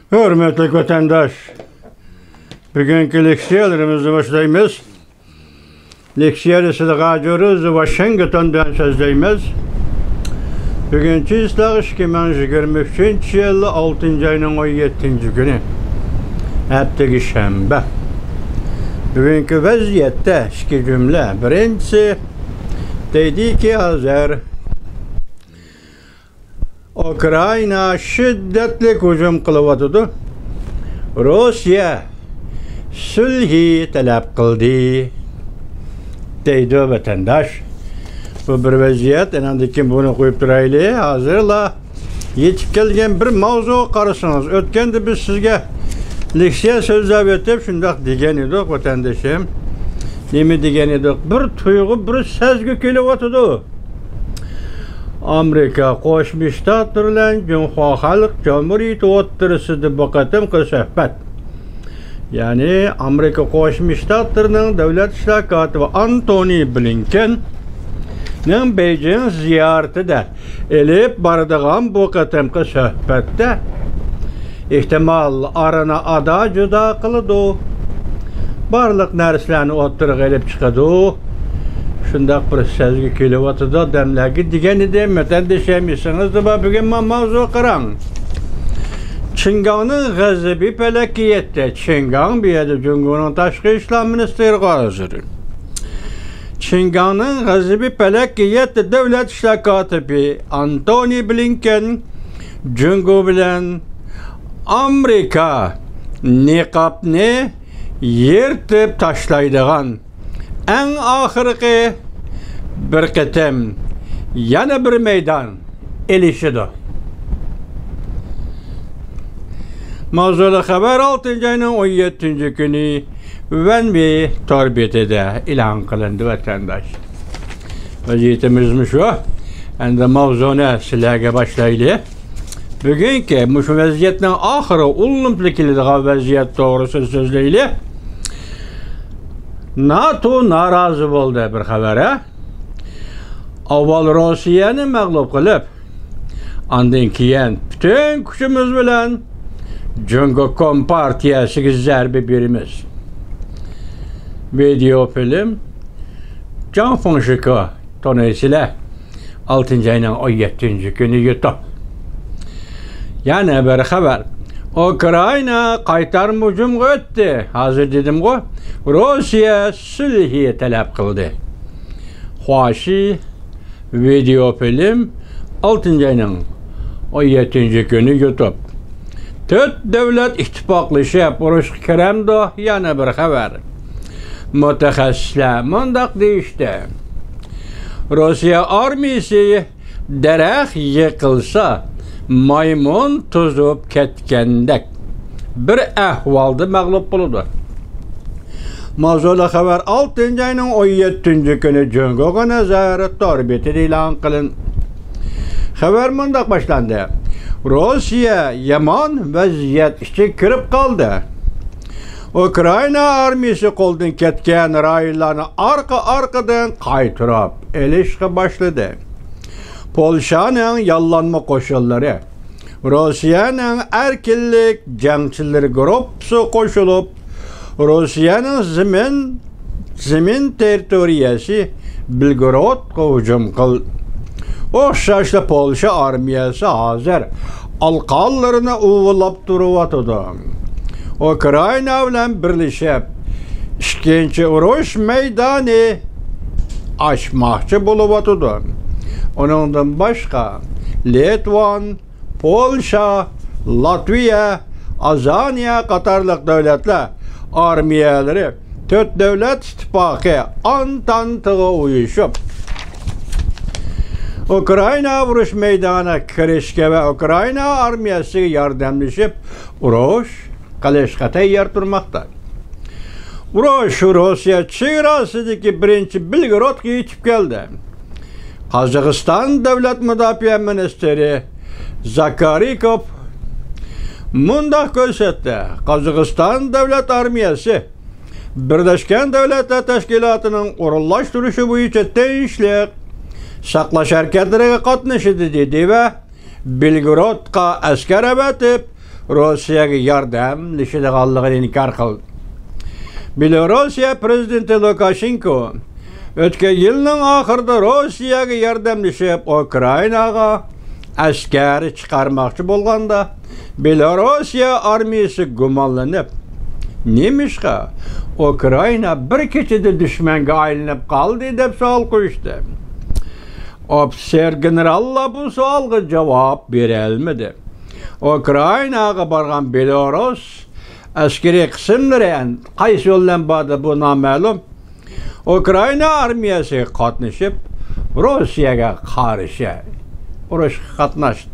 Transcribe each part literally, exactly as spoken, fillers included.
ھۆرمەتلىك ۋەتەنداش، بۈگۈنكى لېكسىيەلىرىمىزنى باشلايمىز. لېكسىيە دېسە، ۋاشىنگتوندىن سۆزلەيمىز. بۈگۈن چىسلاغ ئىككى مىڭ يىگىرمە ئۈچىنچى يىل ئالتىنچى ئاينىڭ ئون يەتتىنچى كۈنى، ھەپتىگە شەنبە. بۈگۈنكى ۋەزىيەتتە ئىككى جۈملە. بىرىنچىسى، دەيدىكى، ھازىر ئۇكرائىنا شىددەتلىك ھۇجۇم قىلىۋاتىدۇ. روسىيە سۈلھى تەلەپ قىلدى، دەيدۇ ۋەتەنداش. بۇ بىر ۋەزىيەت. ئېنىڭدىن كېيىن بۇنى قويۇپ تۇرايلى. ھازىرلا يېتىپ كەلگەن بىر ماۋزۇغا قارىسىڭىز، ئۆتكەندە بىز سىزگە لېكسىيە سۆزلەپ ئۆتۈپ شۇنداق دېگەن ئىدۇق، ۋەتەندىشىم. نېمە دېگەن ئىدۇق؟ بىر تۇيغۇ، بىر سەزگۈ كېلىۋاتىدۇ. ئامېرىكا قوشما شتاتلىرى بىلەن جۇڭخۇا خەلق جۇمھۇرىيىتى ئوتتۇرىسىدا بۇ قېتىمقى سۆھبەت، يەنى ئامېرىكا قوشما شتاتلىرىنىڭ دۆلەت ئىشلار كاتىپى ئانتونى بلىنكېننىڭ بېيجىڭ زىيارىتىدە ئېلىپ بارىدىغان بۇ قېتىمقى سۆھبەتتە، ئېھتىمال، ئارىنى ئادا-جۇدا قىلىدۇ، بارلىق نەرسىلەرنى ئوتتۇرىغا ئېلىپ چىقىدۇ. شۇنداق بىر سەزگۈ كېلىۋاتىدۇ ئادەملەرگە دېگەن ئىدىم. ۋەتەندىشىم، ئېسىڭىزدە بار، بۈگۈن ما-، ماۋزۇغا قاراڭ. چىنگاڭنىڭ غەزىپى پەلەككە يەتتى. چىنگاڭ بۇ يەردە جۇڭگونىڭ تاشقى ئىشلار مىنىستىرى ھازىر. چىنگاڭنىڭ غەزىپى پەلەككە يەتتى. دۆلەت ئىشلار كاتىپى ئانتونى بلىنكېن جۇڭگو بىلەن ئامېرىكا نىقابنى يىرتىپ تاشلايدىغان ئەڭ ئاخىرقى بىر قېتىم يەنە بىر مەيدان ئېلىشىدۇ. ماۋزۇلۇق خەۋەر ئالتىنچى ئاينىڭ ئون يەتتىنچى كۈنى ۋەنۋى تور بېتىدە ئېلان قىلىندى، ۋەتەنداش. ۋەزىيىتىمىزمۇ شۇ. ئەمدى ماۋزۇنى سىلەرگە باشلايلى. بۈگۈنكى مۇشۇ ۋەزىيەتنىڭ ئاخىرى ئۇلىنىپ كېلىدىغان ۋەزىيەت توغرىسىدا سۆزلەيلى. ناتو نارازى بولدى، بىر خەۋەر، ھە؟ ئاۋۋال روسىيەنى مەغلۇپ قىلىپ، ئاندىن كېيىن پۈتۈن كۈچىمىز بىلەن جۇڭگو كومپارتىيەسىگە زەربە بېرىمىز. ۋىدېئو فىلىم، جاڭ فېڭشىكو، تونۇيسىلەر. ئالتىنچى ئاينىڭ ئون يەتتىنچى كۈنى يۇتۇپ. يەنە بىر خەۋەر. ئۇكرائىنا قايتارما ھۇجۇمغا ئۆتتى. ھازىر دېدىمغۇ، روسىيە سۈلھى تەلەپ قىلدى. خواشى، ۋىدېئو فىلىم، ئالتىنچى ئاينىڭ ئون يەتتىنچى كۈنى يۇتۇپ. تۆت دۆلەت ئىتتىپاقلىشىپ ئۇرۇشقا كىرەمدۇ؟ يەنە بىر خەۋەر. مۇتەخەسسىسلەر مۇنداق دېيىشتى: روسىيە ئارمىيىسى دەرەخ يىقىلسا، مايمۇن توزۇپ كەتكەندەك بىر ئەھۋالدا مەغلۇپ بولىدۇ. ماۋزۇلۇق خەۋەر ئالتىنچى ئاينىڭ ئون يەتتىنچى كۈنى جۇڭگوغا نەزەر تور بېتىدە ئېلان قىلىندى. خەۋەر مۇنداق باشلاندى: روسىيە يامان ۋەزىيەت ئىچىگە كىرىپ قالدى. ئۇكرائىنا ئارمىيىسى قولدىن كەتكەن رايونلارنى ئارقا-ئارقىدىن قايتۇرۇپ ئېلىشقا باشلىدى. پولشانىڭ ياللانما قوشۇنلىرى، روسىيەنىڭ ئەركىنلىك جەڭچىلىرى گۇرۇپپىسىغا قوشۇلۇپ، روسىيەنىڭ زېمىن، زېمىن تېررىتورىيەسى بېلگورودقا ھۇجۇم قىلدى. ئوخشاشلا پولشا ئارمىيەسى ھازىر ئالقانلىرىنى ئۇۋىلاپ تۇرۇۋاتىدۇ. ئۇكرائىنا بىلەن بىرلىشىپ ئىككىنچى ئۇرۇش مەيدانى ئاچماقچى بولۇۋاتىدۇ. ئۇنىڭدىن باشقا، لىتۋان، پولشا، لاتۋىيە، ئازانىيە قاتارلىق دۆلەتلەر ئارمىيەلىرى تۆت دۆلەت ئىتتىپاقى ئانتانتىغا ئۇيۇشۇپ، ئۇكرائىنا ئۇرۇش مەيدانىغا كىرىشكە ۋە ئۇكرائىنا ئارمىيەسىگە ياردەملىشىپ ئۇرۇش قىلىشقا تەييار تۇرماقتا. ئۇرۇش روسىيە چېگراسىدىكى بىرىنچى بېلگورودقا يېتىپ كەلدى. قازاقىستان دۆلەت مۇداپىئە مىنىستىرى زاكارىكوف مۇنداق كۆرسەتتى: قازاقىستان دۆلەت ئارمىيەسى بىرلەشكەن دۆلەتلەر تەشكىلاتىنىڭ ئورۇنلاشتۇرۇشى بويىچە تىنچلىق ساقلاش ھەرىكەتلىرىگە قاتنىشىدۇ، دېدى ۋە بېلگورودقا ئەسكەر ئەۋەتىپ، روسىيەگە ياردەملىشىدىغانلىقىنى ئىنكار قىلدى. بېلوروسىيە پىرېزىدېنتى لۇكاشېنكو ئۆتكەن يىلنىڭ ئاخىرىدا روسىيەگە ياردەملىشىپ، ئۇكرائىناغا ئەسكەر چىقارماقچى بولغاندا، بېلوروسىيە ئارمىيىسى گۇمانلىنىپ، نېمىشقا ئۇكرائىنا بىر كېچىدە دۈشمەنگە ئايلىنىپ قالدى، دەپ سوئال قويۇشتى. ئوفىتسېر گېنېراللار بۇ سوئالغا جاۋاب بېرەلمىدى. ئۇكرائىناغا بارغان بېلوروس ئەسكىرىي قىسىملىرى، قايسى يول بىلەن باردى، بۇ نامەلۇم، ئۇكرائىنا ئارمىيەسىگە قاتنىشىپ، روسىيەگە قارشى ئۇرۇشقا قاتناشتى.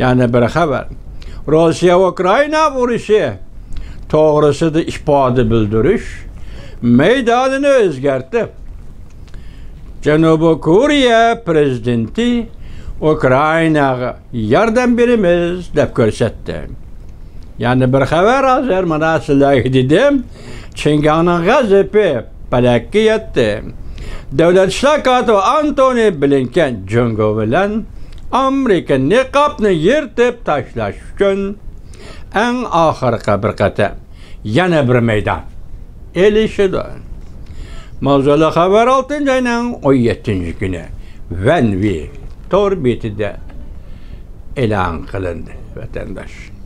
يەنە بىر خەۋەر. روسىيە ئۇكرائىنا ئۇرۇشى توغرىسىدا ئىپادە بىلدۈرۈش مەيدانىنى ئۆزگەرتىپ، جەنۇبىي كورېيە پىرېزىدېنتى ئۇكرائىناغا ياردەم بېرىمىز دەپ كۆرسەتتى. يەنە بىر خەۋەر ھازىر مانا سىلەرگە دېدىم. چىڭگاڭنىڭ غەزىپى پەلەككە يەتتى. دۆلەت ئىشلار كاتىپى ئانتونى بلىنكېن جۇڭگو بىلەن ئامېرىكا نىقابنى يىرتىپ تاشلاش ئۈچۈن ئەڭ ئاخىرقى بىر قېتىم يەنە بىر مەيدان ئېلىشىدۇ. ماۋزۇلۇق خەۋەر ئالتىنچى ئاينىڭ ئون يەتتىنچى كۈنى ۋەنۋى تور بېتىدە ئېلان قىلىندى، ۋەتەنداش.